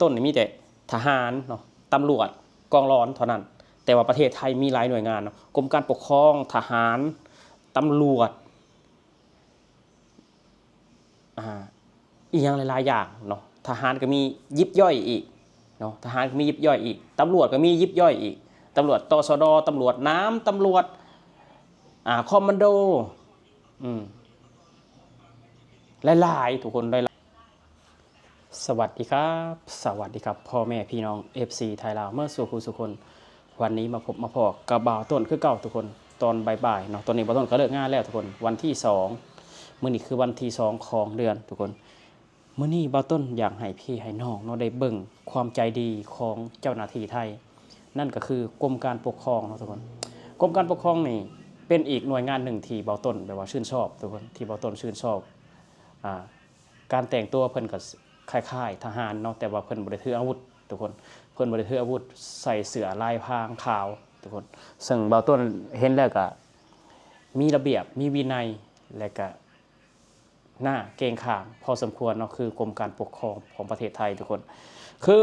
ຕົ້ນນີ້ມີແຕ່ທະຫານເນາະ, ຕຳຫຼວດ, ກອງຫຼອນເທົ່ານັ້ນ. ແຕ່ວ່າປະເທດໄທມີຫຼາຍໜ່ວຍງານເນາະ, ກົມການປົກຄອງ, ທະຫານ, ຕຳຫຼວດ, ອາ ອີ່ຫຍັງຫຼາຍໆຢ່າງເນາະ. ທະຫານກໍມີຢິບຍ່ອຍອີກເນາະ, ທະຫານກໍມີຢິບຍ່ອຍອີກ, ຕຳຫຼວດກໍມີຢິບຍ່ອຍອີກ, ຕຳຫຼວດ ຕສດ, ຕຳຫຼວດນ້ຳ, ຕຳຫຼວດ ອາ ຄອມມານໂດ ອືມ ຫຼາຍໆ ທຸກຄົນ ຫຼາຍໆ. ສະຫວັດດີຄັບ ສະຫວັດດີຄັບ ພໍ່ແມ່ພີ່ນ້ອງ ເອັຟຊີ ໄທລາວ ເໝິດສູ່ຜູ້ສູ່ຄົນ. ວັນນີ້ມາພົບມາພໍ້ກັບບ່າວຕົ້ນຄືເກົ່າທຸກຄົນ ຕອນບ່າຍໆເນາະ. ຕອນນີ້ບ່າວຕົ້ນກໍເລີກງານແລ້ວທຸກຄົນ, ວັນທີສອງ ມື້ນີ້ຄືວັນທີສອງຂອງເດືອນທຸກຄົນ. ມື້ນີ້ບ່າວຕົ້ນຢາກໃຫ້ພີ່ໃຫ້ນ້ອງເນາະ ໄດ້ເບິ່ງຄວາມໃຈດີຂອງເຈົ້າໜ້າທີ່ໄທ, ນັ້ນກໍຄືກົມການປົກຄອງເນາະທຸກຄົນ. ກົມການປົກຄອງນີ້ເປັນອີກໜ່ວຍງານໜຶ່ງທີ່ບ່າວຕົ້ນແບບວ່າຊື່ນຊອບທຸກຄົນ, ທີ່ບ່າວຕົ້ນຊື່ນຊອບ. ອາ ການແຕ່ງຕົວເພິ່ນກໍຄ້າຍໆທະຫານເນາະ, ແຕ່ວ່າເພິ່ນບໍ່ໄດ້ຖືອາວຸດທຸກຄົນ, ເພິ່ນບໍ່ໄດ້ຖືອາວຸດ, ໃສ່ເສື້ອລາຍພາງຂາວທຸກຄົນ. ເຊິ່ງບ່າວຕົ້ນເຫັນແລ້ວກໍມີລະບຽບ, ມີວິໄນ ແລະກະ ໜ້າເກງຂາມພໍສົມຄວນເນາະ, ຄືກົມການປົກຄອງຂອງປະເທດໄທທຸກຄົນ. ຄື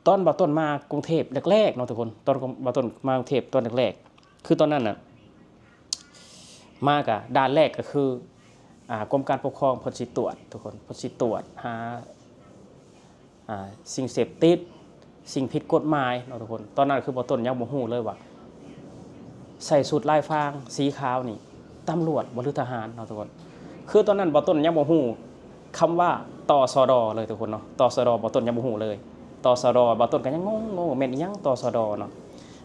ຕອນບ່າວຕົ້ນມາກຸງເທບແລກໆເນາະທຸກຄົນ, ຕອນບ່າວຕົ້ນມາກຸງເທບຕອນແລກໆ ຄືຕອນນັ້ນນະ ມາກະດ່ານແລກກໍຄື ອາ ກົມການປົກຄອງເພິ່ນຊິຕວດທຸກຄົນ, ເພິ່ນຊິຕວດຫາ ອາ ສິ່ງເສບຕິດ, ສິ່ງຜິດກົດໝາຍເນາະທຸກຄົນ. ຕອນນັ້ນຄືບ່າວຕົ້ນຍັງບໍ່ຮູ້ເລີຍວ່າ ໃສ່ຊຸດລາຍພາງສີຂາວນີ້ ຕຳຫຼວດບໍ່ ຫຼື ທະຫານເນາະທຸກຄົນ. ຄືຕອນນັ້ນບ່າວຕົ້ນຍັງບໍ່ຮູ້ຄຳວ່າ ຕສດ ເລີຍທຸກຄົນເນາະ, ຕສດ ບ່າວຕົ້ນຍັງບໍ່ຮູ້ເລີຍ. ຕສດ ບ່າວຕົ້ນກໍຍັງງົງໆ ແມ່ນອີ່ຫຍັງ ຕສດ ເນາະ.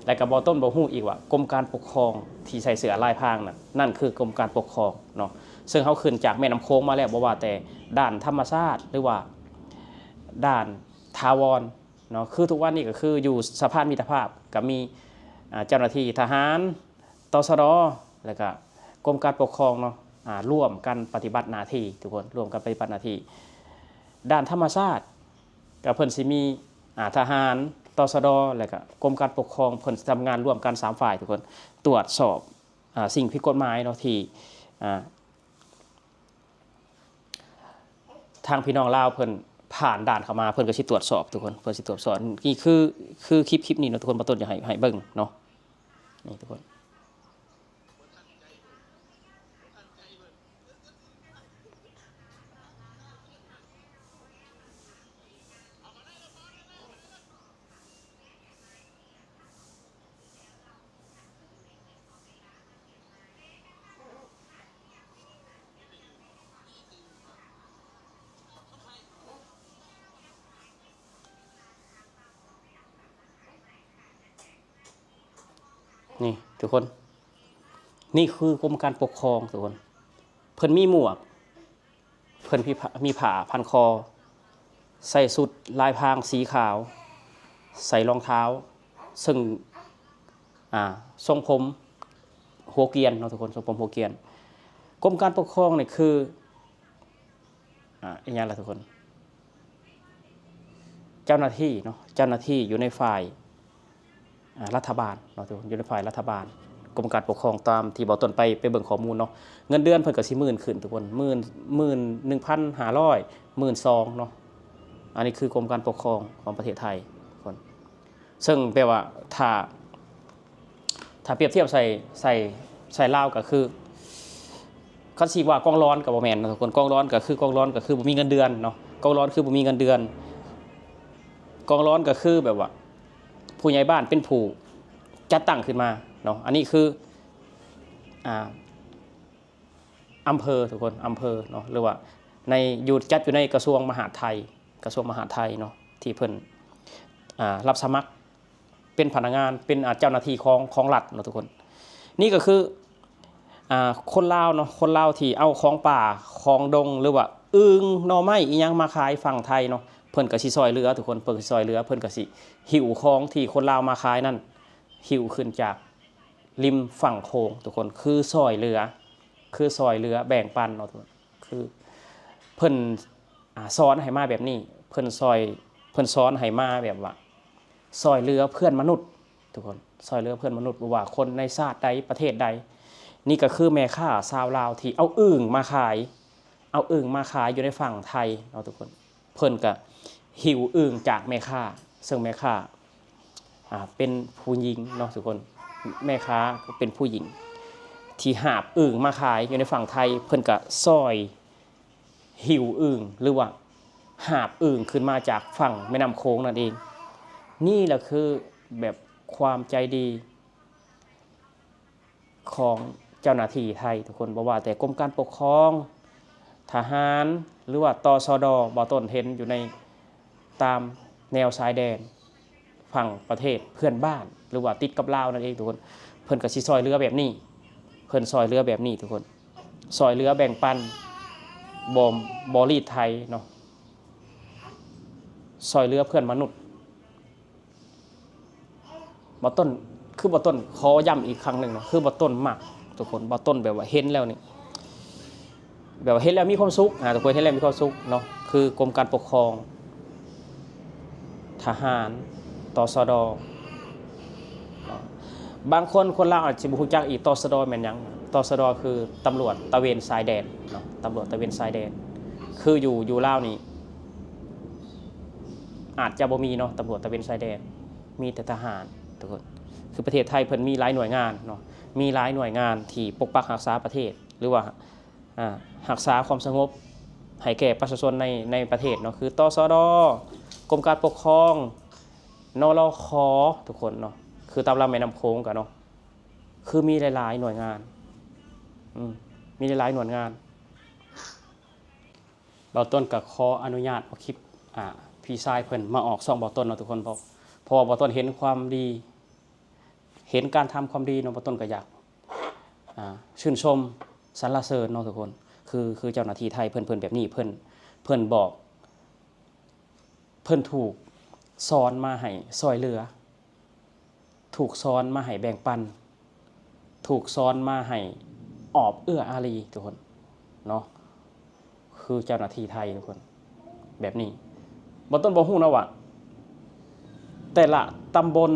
ແລະກໍບ່າວຕົ້ນບໍ່ຮູ້ອີກວ່າ ກົມການປົກຄອງທີ່ໃສ່ເສື້ອລາຍພາງນັ້ນ ນັ້ນຄືກົມການປົກຄອງເນາະ. ເຊິ່ງເຮົາຂຶ້ນຈາກແມ່ນ້ຳໂຂງມາແລ້ວ, ບໍ່ວ່າແຕ່ດ່ານທຳມະຊາດ ຫຼືວ່າດ່ານຖາວອນເນາະ, ຄືທຸກວັນນີ້ກໍຄືຢູ່ສະພານມິດຕະພາບ ກໍມີ ອາ ເຈົ້າໜ້າທີ່ທະຫານ, ຕສດ ແລ້ວກໍກົມການປົກຄອງເນາະ ອາ ຮ່ວມກັນປະຕິບັດໜ້າທີ່ທຸກຄົນ, ຮ່ວມກັນປະຕິບັດໜ້າທີ່. ດ່ານທຳມະຊາດກໍເພິ່ນຊິມີ ອາ ທະຫານ, ຕສດ ແລ້ວກໍກົມການປົກຄອງ, ເພິ່ນຊິທຳງານຮ່ວມກັນສາມຝ່າຍທຸກຄົນ, ຕວດສອບ ອາ ສິ່ງຜິດກົດໝາຍເນາະ ທີ່ ອາ ທາງພີ່ນ້ອງລາວເພິ່ນຜ່ານດ່ານເຂົ້າມາ, ເພິ່ນກໍຊິຕວດສອບທຸກຄົນ, ເພິ່ນຊິຕວດສອບ. ນີ້ຄື ຄືຄລິບ ຄລິບນີ້ເນາະທຸກຄົນ, ບ່າວຕົ້ນຢາກໃຫ້ ໃຫ້ເບິ່ງເນາະ, ນີ້ທຸກຄົນ. ນີ້ທຸກຄົນ, ນີ້ຄືກົມການປົກຄອງທຸກຄົນ, ເພິ່ນມີໝວກ, ເພິ່ນມີຜ້າ ມີຜ້າພັນຄໍ, ໃສ່ຊຸດລາຍພາງສີຂາວ, ໃສ່ລອງເທົ້າ ເຊິ່ງ ອາ ຊົງຜົມຫົວກຽນເນາະທຸກຄົນ, ຊົງຜົມຫົວກຽນ. ກົມການປົກຄອງນີ້ຄື ອາ ອີຫຍັງລະທຸກຄົນ? ເຈົ້າໜ້າທີ່ເນາະ, ເຈົ້າໜ້າທີ່ຢູ່ໃນຝ່າຍ ອາ ລັດຖະບານເນາະ, ຢູ່ໃນຝ່າຍລັດຖະບານ, ກົມການປົກຄອງ ຕາມທີ່ບ່າວຕົ້ນໄປ ໄປເບິ່ງຂໍ້ມູນເນາະ. ເງິນເດືອນເພິ່ນກໍຊິໝື່ນຂຶ້ນທຸກຄົນ, ໝື່ນ ໝື່ນໜຶ່ງພັນຫ້າຮ້ອຍ ໝື່ນສອງເນາະ. ອັນນີ້ຄືກົມການປົກຄອງຂອງປະເທດໄທທຸກຄົນ. ເຊິ່ງແປວ່າ ຖ້າ ຖ້າປຽບທຽບໃສ່ ໃສ່ ໃສ່ລາວກໍຄື ຄັນຊິວ່າກອງຫຼອນກໍບໍ່ແມ່ນເນາະທຸກຄົນ, ກອງຫຼອນກໍຄື ກອງຫຼອນກໍຄືບໍ່ມີເງິນເດືອນເນາະ, ກອງຫຼອນຄືບໍ່ມີເງິນເດືອນ, ກອງຫຼອນກໍຄືແບບວ່າ ຜູ້ໃຫຍ່ບ້ານເປັນຜູ້ຈັດຕັ້ງຂຶ້ນມາເນາະ. ອັນນີ້ຄື ອາ ອຳເພີທຸກຄົນ, ອຳເພີເນາະ, ຫຼືວ່າໃນ ຢູ່ ຈັດຢູ່ໃນກະຊວງມະຫາດໄທ, ກະຊວງມະຫາດໄທເນາະ, ທີ່ເພິ່ນ ອາ ຮັບສະໝັກເປັນພະນັກງານ, ເປັນ ອາ ເຈົ້າໜ້າທີ່ຂອງ ຂອງລັດເນາະທຸກຄົນ. ນີ້ກໍຄື ອາ ຄົນລາວເນາະ, ຄົນລາວທີ່ເອົາຂອງປ່າ ຂອງດົງ ຫຼືວ່າອຶ່ງ ໜໍ່ໄມ້ ອີ່ຫຍັງມາຂາຍຝັ່ງໄທເນາະ, ເພິ່ນກໍຊິຊ່ອຍເຫຼືອທຸກຄົນ, ເພິ່ນກໍຊິຊ່ອຍເຫຼືອ, ເພິ່ນກໍຊິຫິ້ວຂອງທີ່ຄົນລາວມາຂາຍນັ້ນ ຫິ້ວຂຶ້ນຈາກລິມຝັ່ງໂຂງທຸກຄົນ, ຄືຊ່ອຍເຫຼືອ ຄືຊ່ອຍເຫຼືອແບ່ງປັນເນາະທຸກຄົນ. ຄືເພິ່ນ ອາ ສອນໃຫ້ມາແບບນີ້, ເພິ່ນຊ່ອຍ ເພິ່ນສອນໃຫ້ມາແບບວ່າ ຊ່ອຍເຫຼືອເພື່ອນມະນຸດທຸກຄົນ, ຊ່ອຍເຫຼືອເພື່ອນມະນຸດ ບໍ່ວ່າຄົນໃນຊາດໃດ ປະເທດໃດ. ນີ້ກໍຄືແມ່ຄ້າຊາວລາວທີ່ເອົາອຶ່ງມາຂາຍ ເອົາອຶ່ງມາຂາຍຢູ່ໃນຝັ່ງໄທເນາະທຸກຄົນ. ເພິ່ນກະ ຫິ້ວອຶ່ງຈາກແມ່ຄ້າ ເຊິ່ງແມ່ຄ້າ ອ່າ ເປັນຜູ້ຍິງເນາະທຸກຄົນ, ແມ່ຄ້າກໍເປັນຜູ້ຍິງທີ່ຫາບອຶ່ງມາຂາຍຢູ່ໃນຝັ່ງໄທ, ເພິ່ນກໍຊ່ອຍຫິ້ວອຶ່ງ ຫຼືວ່າຫາບອຶ່ງຂຶ້ນມາຈາກຝັ່ງແມ່ນ້ຳໂຂງນັ້ນເອງ. ນີ້ແຫຼະຄືແບບຄວາມໃຈດີ ຂອງເຈົ້າໜ້າທີ່ໄທທຸກຄົນ, ບໍ່ວ່າແຕ່ກົມການປົກຄອງ, ທະຫານ ຫຼືວ່າ ຕສດ, ບ່າວຕົ້ນເຫັນຢູ່ໃນຕາມແນວຊາຍແດນຝັ່ງປະເທດເພື່ອນບ້ານ ຫຼືວ່າຕິດກັບລາວນັ້ນເອງທຸກຄົນ, ເພິ່ນກໍຊິຊ່ອຍເຫຼືອແບບນີ້, ເພິ່ນຊ່ອຍເຫຼືອແບບນີ້ທຸກຄົນ, ຊ່ອຍເຫຼືອແບ່ງປັນ, ບໍ່ ບໍ່ລີດໄຖເນາະ, ຊ່ອຍເຫຼືອເພື່ອນມະນຸດ. ບ່າວຕົ້ນ ຄືບ່າວຕົ້ນຂໍຢ້ຳອີກຄັ້ງໜຶ່ງເນາະ, ຄືບ່າວຕົ້ນມັກທຸກຄົນ, ບ່າວຕົ້ນແບບວ່າເຫັນແລ້ວນີ້ ແບບວ່າເຫັນແລ້ວມີຄວາມສຸກນະທຸກຄົນ, ເຫັນແລ້ວມີຄວາມສຸກເນາະ, ຄືກົມການປົກຄອງ, ທະຫານ, ຕສດ. ບາງຄົນ ຄົນລາວອາດຊິບໍ່ຮູ້ຈັກອີກ ຕສດ ແມ່ນຫຍັງ? ຕສດ ຄືຕຳຫຼວດຕະເວນຊາຍແດນເນາະ, ຕຳຫຼວດຕະເວນຊາຍແດນ. ຄືຢູ່ ຢູ່ລາວນີ້ ອາດຈະບໍ່ມີເນາະ ຕຳຫຼວດຕະເວນຊາຍແດນ, ມີແຕ່ທະຫານທຸກຄົນ. ຄືປະເທດໄທເພິ່ນມີຫຼາຍໜ່ວຍງານເນາະ, ມີຫຼາຍໜ່ວຍງານທີ່ປົກປັກຮັກສາປະເທດ ຫຼືວ່າ ອ່າ ຮັກສາຄວາມສະຫງົບໃຫ້ແກ່ປະຊາຊົນໃນ ໃນປະເທດເນາະ, ຄື ຕສດ, ກົມການປົກຄອງ, ນລຂ ທຸກຄົນເນາະ, ຄືຕາມລຳແມ່ນ້ຳໂຂງກະເນາະ, ຄືມີຫຼາຍໆໜ່ວຍງານ, ອືມ ມີຫຼາຍໆໜ່ວຍງານ. ບ່າວຕົ້ນກໍຂໍອະນຸຍາດເອົາຄລິບ ອ່າ ພີ່ຊາຍເພິ່ນມາອອກຊ່ອງບ່າວຕົ້ນເນາະທຸກຄົນ, ເພາະ ເພາະວ່າບ່າວຕົ້ນເຫັນຄວາມດີ ເຫັນການທຳຄວາມດີເນາະ, ບ່າວຕົ້ນກໍຢາກ ອ່າ ຊື່ນຊົມສັນລະເສີນເນາະທຸກຄົນ. ຄື ຄືເຈົ້າໜ້າທີ່ໄທເພິ່ນ ເພິ່ນແບບນີ້ ເພິ່ນ ເພິ່ນບອກ ເພິ່ນຖືກສອນມາໃຫ້ຊ່ອຍເຫຼືອ, ຖືກສອນມາໃຫ້ແບ່ງປັນ, ຖືກສອນມາໃຫ້ອອບເອື້ອອາຣີທຸກຄົນເນາະ, ຄືເຈົ້າໜ້າທີ່ໄທທຸກຄົນ ແບບນີ້. ບ່າວຕົ້ນບໍ່ຮູ້ນະວ່າ ແຕ່ລະຕຳບົນ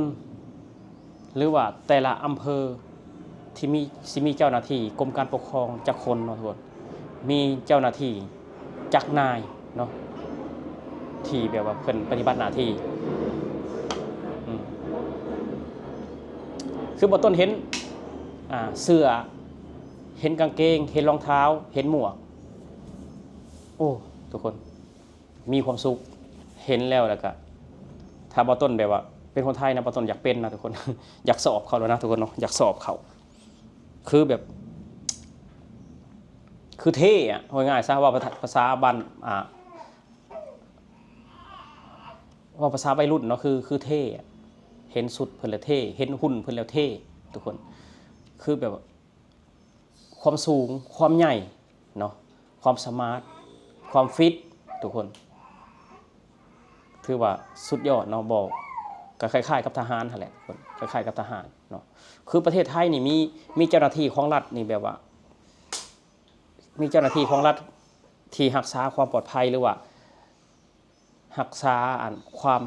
ຫຼືວ່າແຕ່ລະອຳເພີ ທີ່ມີ ຊິມີເຈົ້າໜ້າທີ່ກົມການປົກຄອງຈັກຄົນເນາະທຸກຄົນ, ມີເຈົ້າໜ້າທີ່ຈັກນາຍເນາະ ທີ່ແບບວ່າເພິ່ນປະຕິບັດໜ້າທີ່. ອືມ ຄືບ່າວຕົ້ນເຫັນ ອ່າ ເສື້ອ, ເຫັນກາງເກງ, ເຫັນລອງເທົ້າ, ເຫັນໝວກ, ໂອ້ ທຸກຄົນ ມີຄວາມສຸກ ເຫັນແລ້ວ ແລ້ວກະ ຖ້າບ່າວຕົ້ນແບບວ່າເປັນຄົນໄທນະ ບ່າວຕົ້ນຢາກເປັນນະທຸກຄົນ, ຢາກສອບເຂົາແລ້ວນະທຸກຄົນເນາະ, ຢາກສອບເຂົາ. ຄືແບບ ຄືເທ່ອະ ເວົ້າງ່າຍຊະ ເວົ້າພາ ພາສາບ້ານ ອ່າ ເວົ້າພາສາໄວລຸ້ນເນາະ ຄື ຄືເທ່ອະ, ເຫັນຊຸດເພິ່ນແລ້ວເທ່ ເຫັນຫຸ່ນເພິ່ນແລ້ວເທ່ທຸກຄົນ. ຄືແບບວ່າ ຄວາມສູງ ຄວາມໃຫຍ່ເນາະ ຄວາມສະມາດ ຄວາມຟິດ ທຸກຄົນ ຖືວ່າສຸດຍອດເນາະ. ບໍ່ ກໍຄ້າຍໆກັບທະຫານຫັ້ນແຫຼະທຸກຄົນ, ຄ້າຍໆກັບທະຫານເນາະ. ຄືປະເທດໄທນີ້ມີ ມີເຈົ້າໜ້າທີ່ຂອງລັດນີ້ແບບວ່າ ມີເຈົ້າໜ້າທີ່ຂອງລັດທີ່ຮັກສາຄວາມປອດໄພ ຫຼືວ່າ ຮັກສາ ອັນ ຄວາມ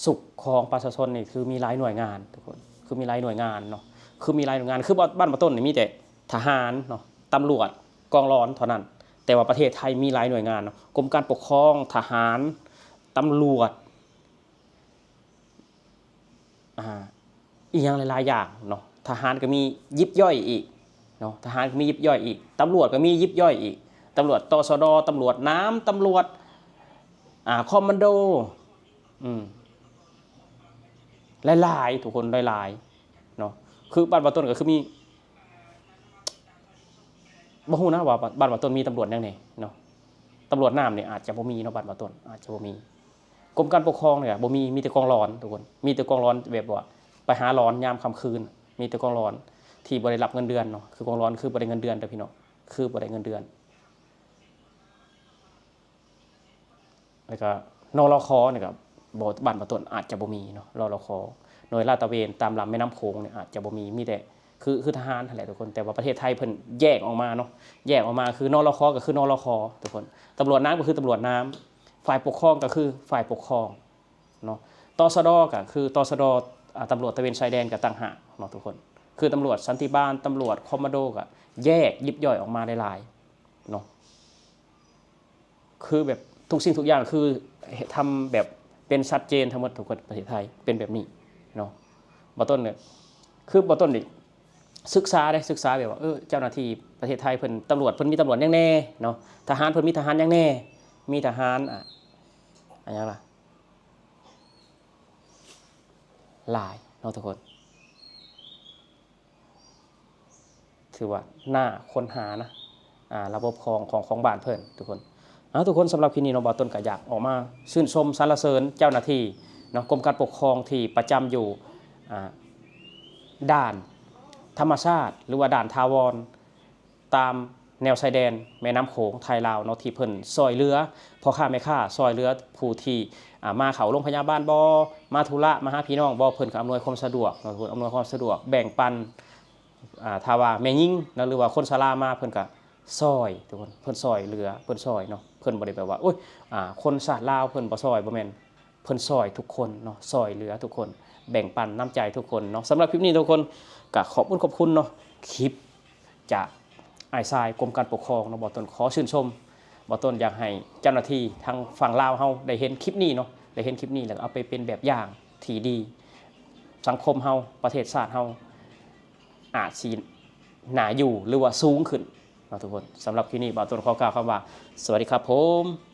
ສຸກຂອງປະຊາຊົນນີ້ ຄືມີຫຼາຍໜ່ວຍງານທຸກຄົນ, ຄືມີຫຼາຍໜ່ວຍງານເນາະ, ຄືມີຫຼາຍໜ່ວຍງານ. ຄືບ້ານ ບ້ານບ່າວຕົ້ນນີ້ມີແຕ່ທະຫານເນາະ, ຕຳຫຼວດ, ກອງຫຼອນເທົ່ານັ້ນ, ແຕ່ວ່າປະເທດໄທມີຫຼາຍໜ່ວຍງານເນາະ, ກົມການປົກຄອງ, ທະຫານ, ຕຳຫຼວດ, ອ່າ ອີ່ຫຍັງຫຼາຍໆຢ່າງເນາະ. ທະຫານກໍມີຢິບຍ່ອຍອີກເນາະ, ທະຫານກໍມີຢິບຍ່ອຍອີກ, ຕຳຫຼວດກໍມີຢິບຍ່ອຍອີກ, ຕຳຫຼວດ ຕສດ, ຕຳຫຼວດນ້ຳ, ຕຳຫຼວດ ອ່າ ຄອມມານໂດ, ອືມ ຫຼາຍໆ ທຸກຄົນ ຫຼາຍໆເນາະ. ຄືບ້ານບ່າວຕົ້ນກໍຄືມີ ບໍ່ຮູ້ນະວ່າບ້ານບ່າວຕົ້ນມີຕຳຫຼວດຫຍັງແດ່ເນາະ. ຕຳຫຼວດນ້ຳນີ້ອາດຈະບໍ່ມີເນາະ, ບ້ານບ່າວຕົ້ນອາດຈະບໍ່ມີ. ກົມການປົກຄອງນີ້ກໍບໍ່ມີ, ມີແຕ່ກອງຫຼອນທຸກຄົນ, ມີແຕ່ກອງຫຼອນ ແບບວ່າໄປຫາຫຼອນຍາມຄ່ຳຄືນ, ມີແຕ່ກອງຫຼອນທີ່ບໍ່ໄດ້ຮັບເງິນເດືອນເນາະ. ຄືກອງຫຼອນຄືບໍ່ໄດ້ເງິນເດືອນເດີພີ່ນ້ອງ, ຄືບໍ່ໄດ້ເງິນເດືອນ. ແລ້ວກໍ ນລຂ ນີ້ກໍບໍ່ ບ້ານບ່າວຕົ້ນອາດຈະບໍ່ມີເນາະ, ນລຂ ໜ່ວຍລາດຕະເວນຕາມລຳແມ່ນ້ຳໂຂງນີ້ອາດຈະບໍ່ມີ, ມີແຕ່ ຄື ຄືທະຫານຫັ້ນແຫຼະທຸກຄົນ. ແຕ່ວ່າປະເທດໄທເພິ່ນແຍກອອກມາເນາະ, ແຍກອອກມາຄື ນລຂ ກໍຄື ນລຂ ທຸກຄົນ, ຕຳຫຼວດນ້ຳກໍຄືຕຳຫຼວດນ້ຳ, ຝ່າຍປົກຄອງກໍຄືຝ່າຍປົກຄອງເນາະ, ຕສດ ກໍຄື ຕສດ ອາ ຕຳຫຼວດຕະເວນຊາຍແດນກໍຕ່າງຫາກເນາະທຸກຄົນ. ຄືຕຳຫຼວດສັນຕິບານ, ຕຳຫຼວດຄອມມານໂດ ກໍແຍກຢິບຍ່ອຍອອກມາຫຼາຍໆເນາະ. ຄືແບບ ທຸກສິ່ງທຸກຢ່າງຄືທຳແບບເປັນຊັດເຈນທັງໝົດທຸກຄົນ ປະເທດໄທເປັນແບບນີ້ເນາະ. ບໍ່ຕົ້ນ ຄືບໍ່ຕົ້ນນີ້ສຶກສາເດ້ ສຶກສາແບບວ່າ ເອີ ເຈົ້າໜ້າທີ່ປະເທດໄທເພິ່ນ ຕຳຫຼວດເພິ່ນມີຕຳຫຼວດຫຍັງແດ່ເນາະ ທະຫານເພິ່ນມີທະຫານຫຍັງແດ່ ມີທະຫານ ອາ ຫຍັງລະ ຫຼາຍເນາະທຸກຄົນ. ຖືວ່າໜ້າຄົ້ນຫານະ ອາ ລະບົບຂອງ ຂອງ ຂອງບ້ານເພິ່ນທຸກຄົນ. ເອົາ ທຸກຄົນ ສຳລັບຄລິບນີ້ເນາະ ບ່າວຕົ້ນກໍຢາກອອກມາຊື່ນຊົມສັນລະເສີນເຈົ້າໜ້າທີ່ເນາະ ກົມການປົກຄອງທີ່ປະຈຳຢູ່ ອາ ດ່ານທຳມະຊາດ ຫຼືວ່າດ່ານຖາວອນ ຕາມແນວຊາຍແດນແມ່ນ້ຳໂຂງໄທລາວເນາະ ທີ່ເພິ່ນຊ່ອຍເຫຼືອພໍ່ຄ້າແມ່ຄ້າ ຊ່ອຍເຫຼືອຜູ້ທີ່ ອາ ມາເຂົ້າໂຮງພະຍາບານບໍ ມາທຸລະ ມາຫາພີ່ນ້ອງບໍ ເພິ່ນກໍອຳນວຍຄວາມສະດວກເນາະ ເພິ່ນອຳນວຍຄວາມສະດວກ ແບ່ງປັນ ອາ ຖ້າວ່າແມ່ຍິງເນາະ ຫຼືວ່າຄົນຊະລາມາ ເພິ່ນກໍຊ່ອຍທຸກຄົນ ເພິ່ນຊ່ອຍເຫຼືອ ເພິ່ນຊ່ອຍເນາະ ເພິ່ນບໍ່ໄດ້ແບບວ່າ ໂອ້ຍ ອາ ຄົນຊາດລາວເພິ່ນບໍ່ຊ່ອຍ ບໍ່ແມ່ນ ເພິ່ນຊ່ອຍທຸກຄົນເນາະ ຊ່ອຍເຫຼືອທຸກຄົນ ແບ່ງປັນນ້ຳໃຈທຸກຄົນເນາະ. ສຳລັບຄລິບນີ້ທຸກຄົນກໍຂອບຄຸນ ຂອບຄຸນເນາະ ຄລິບຈາກອ້າຍຊາຍກົມການປົກຄອງເນາະ ບ່າວຕົ້ນຂໍຊື່ນຊົມ. ບ່າວຕົ້ນຢາກໃຫ້ເຈົ້າໜ້າທີ່ທາງຝັ່ງລາວເຮົາໄດ້ເຫັນຄລິບນີ້ເນາະ ໄດ້ເຫັນຄລິບນີ້ແລ້ວເອົາໄປເປັນແບບຢ່າງທີ່ດີ ສັງຄົມເຮົາ ປະເທດຊາດເຮົາອາດຊິໜ້າຢູ່ ຫຼືວ່າສູງຂຶ້ນເນາະທຸກຄົນ. ສຳລັບຄລິບນີ້ ບ່າວຕົ້ນຂໍກ່າວຄຳວ່າ ສະຫວັດດີຄັບຜົມ.